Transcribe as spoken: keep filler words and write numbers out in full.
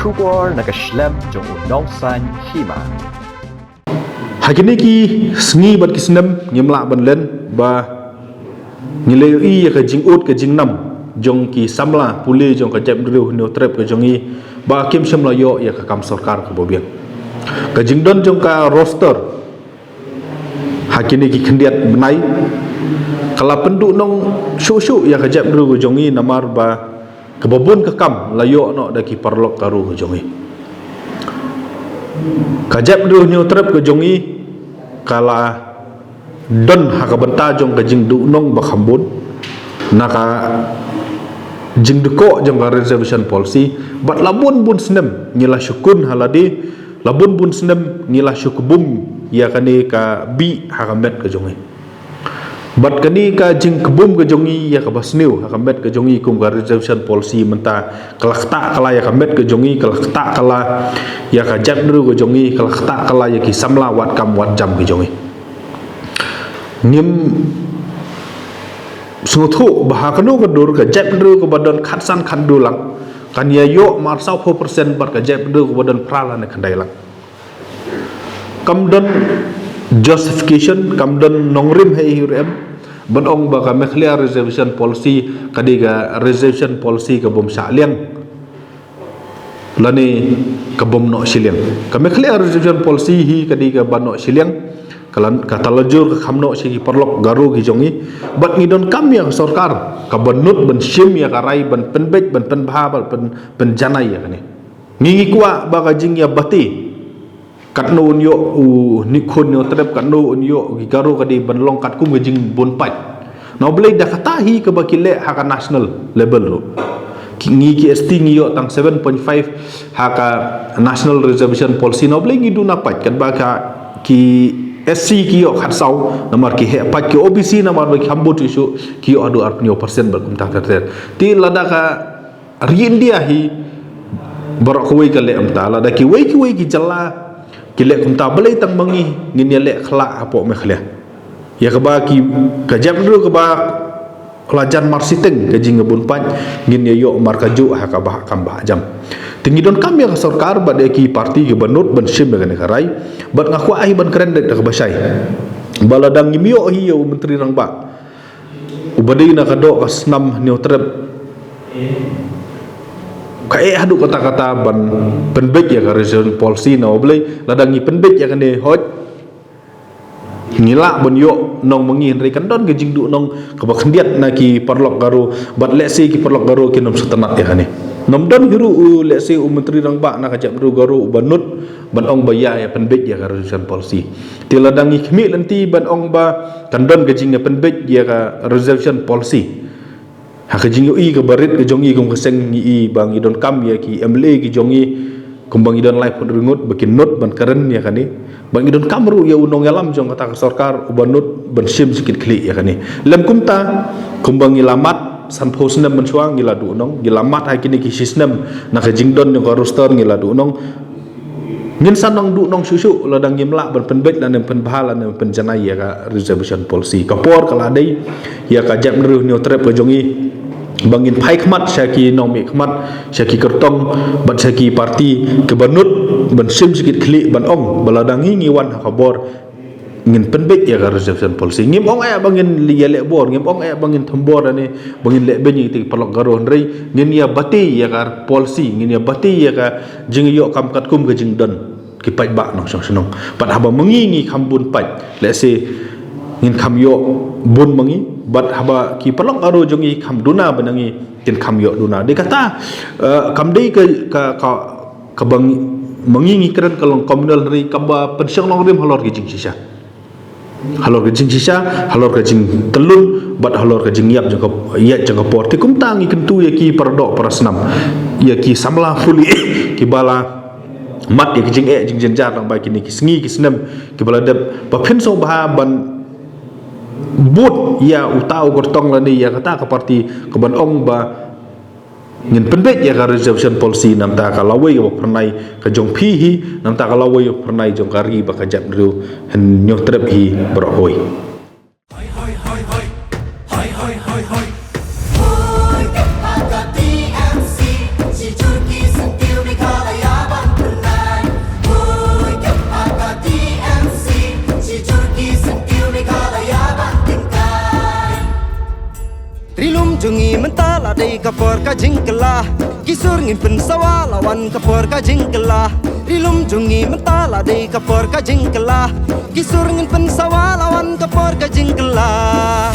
Khubor na ka shlem jong u Nongsaiñ Hima. Ha kine ki sngi bad ki snem ngim lah ban len ba ngi la ïohi ïa ka jingud ka jingnam jong ki samla pule jong ka jaitbynriew Hynñiewtrep ka jong ngi ba kim shym la ïoh ïa ka kam sorkar kaba biang. Ka jingdon jong ka roster ha kine ki khyndiat bnai ka la pynduhnong shuh shuh ïa ka jaitbynriew ka jong ngi namar ba kaba bun ka kam la ïoh noh da ki paralok Garo ka jong ngi. Ka jaitbynriew Hynñiewtrep ka jong ngi ka la don ha ka bynta jong ka jingduhnong ba kham bun na ka jingdkoh jong ka reservation policy bad la bun bun snem ngi la shu kun ha lade, la bun bun snem ngi la shu kbum ïa kane ka bih ha ka met ka jong ngi. Bad kane ka jingkbum ka jong ngi ïa kaba sniew ha ka met ka jong ngi kum ka reservation policy mynta ka la ktah ka la ïa ka met ka jong ngi, ka la ktah ka la ïa ka jaitbynriew ka jong ngi, ka la ktah ka la ïa ki samla wad kam wad jam ka jong ngi. Ngim sngewthuh ba ha kano ka dur ka jaitbynriew kaba don khatsan khatduh lang kan ïa ïoh mar sawphew percent bad ka jaitbynriew kaba don phra lane khyndai lang. Kam don justification, kam don nongrim ha i ruh em ban ong ba ka Meghalaya reservation policy ka dei ka reservation policy ka bym shah liang lane ka bym noh shiliang. Ka Meghalaya reservation policy hi ka dei kaba noh shiliang, ka la, ka talajur ka kham noh sha ki paralok Garo ki jong ngi. Bad ngi donkam ïa ka sorkar kaba nud ban shim ïa ka rai ban pynbeit ban pynbha ban pyn, pynjanai ïa kane. Ngi ngi kwah ba ka jingïabati katno un ïoh u Hynñiewkhun Hynñiewtrep, katno un ïoh ki Garo ka dei ban long katkum ka jingbun paid. Na U Blei da kata hi kaba ki leh ha ka national level ruh. Ki, ngi ki S T ngi ïoh tang seven point five ha ka National Reservation Policy. Na U Blei ngi duna paid katba ka ki S C ki ïoh khatsaw namar ki heh paid, ki O B C namar ba ki kham bun shuh shuh ki ïoh haduh arphew percent bad kumta ter ter. Te lada ka ri India hi baroh kawei ka leh kumta, lada kiwei kiwei ki jylla ki leh kumta, balei tang ma ngi ngin ïa leh khlak hapoh Meghalaya? Ïa kaba ki, ka jaitbynriew kaba la jan mar shiteng ka jingïabun paid ngin ïa ïoh mar kajuh ha kaba kam ba jam. Te ngi donkam ïa ka sorkar bad ïa ki party kiba nud ban shim ïa kane ka rai bad nga kwah hi ban kren da kaba shai ba lada ngim ïoh hi ïa u Myntri Rangbah uba dei na ka doh ka snam Hynñiewtrep ka eh haduh katta katta ban pynbeit ïa ka reservation policy. Na U Blei lada ngi pynbeit ïa kane hooid ngi lah ban ïoh nong ma ngi, hynrei kan don ka jingduhnong kaba khyndiat na ki paralok Garo bad lehse ki paralok Garo kin ym sngewtynnat ïa kane. Ym don hi ruh u, lehse u Myntri Rangbah na ka jaitbynriew Garo uba nud ban ong ba ïa, ïa pynbeit ïa ka reservation policy. Te lada ngi khmih lynti ban ong ba kan don ka jingïapynbeit ïa ka reservation policy ha ka jingïohi kaba rit ka jong ngi kum ka seng, ngi i ba ngi donkam ïa ki M L A ki jong ngi kumba ngi don lai phew ngut ba kin nud ban kren ïa kane. Ba ngi donkam ruh ïa u nongïalam jong kata ka sorkar uba nud ban shim shikit khlieh ïa kane. Lem kumta kumba ngi la mad sanphew snem mynshuwa ngi la duhnong, ngi la mad ha kine ki shi snem na ka jingdon jong ka roster ngi la duhnong. Ngin sa nang duhnong shuh shuh lada ngim lah ban pynbeit lane pynbha lane pynjanai ïa ka reservation policy. Ka por ka la dei ïa ka jaitbynriew Hynñiewtrep ka jong ngi ba ngin phai khmat sha ki nongmihkhmat, sha ki kyrtong bad sha ki party kiba nud ban shim shikit khlieh ban ong ba lada ngi ngi wan ha ka bor ngin pynbeit ïa ka reservation policy. Ngim ong eh ba ngin ïaleh bor, ngim ong eh ba ngin thombor lane ba ngin leh beiñ ïa ki paralok Garo, hynrei ngin ïabati ïa ka policy, ngin ïabati ïa ka jingïoh kam katkum ka jingdon ki paidbah nongshong shnong. Bad haba ma ngi ngi kham bun paid, lehse ngin kham ïoh bun ma ngi, bad haba ki paralok Garo jong ngi kham duna bad ngi kin kham ïoh duna. Dei kata, eh, kam dei ka, ka, ka, kaba ngi, ma ngi ngi kren ka long communal, hynrei kaba pynshong nongrim halor ki jingshisha. Halor ka jingshisha, halor ka jingtyllun bad halor ka jingïap jong ka, ïaid jong ka por. Te kumta ngi kyntu ïa ki paradoh parasnam, ïa ki samla pule kiba la mad ïa ki jingeh jingjynjar lang ba kine ki sngi ki snem kiba la dep, ba phin sngewbha ban bud ïa uta u kyrtong lane ïa kata ka party kaban ong ba ngin pynbeit ïa ka reservation policy. Namta ka lawei kaba phyrnai ka jong phi hi, namta ka lawei kaba phyrnai jong ka ri bad ka jaitbynriew Hynñiewtrep hi baroh kawei. Hoi, hoi, hoi, hoi. Hoi, hoi, hoi, hoi. Hoi, ka T M C, shi jur ki syntiew Meghalaya. Ri lum jong ngi mynta la dei ka por ka jingkylla. Ki sur ngin pynsawa la wan ka por ka jingkylla. Ri lum jong ngi mynta la dei ka por ka jingkylla. Ki sur ngin pynsawa la wan ka por ka jingkylla.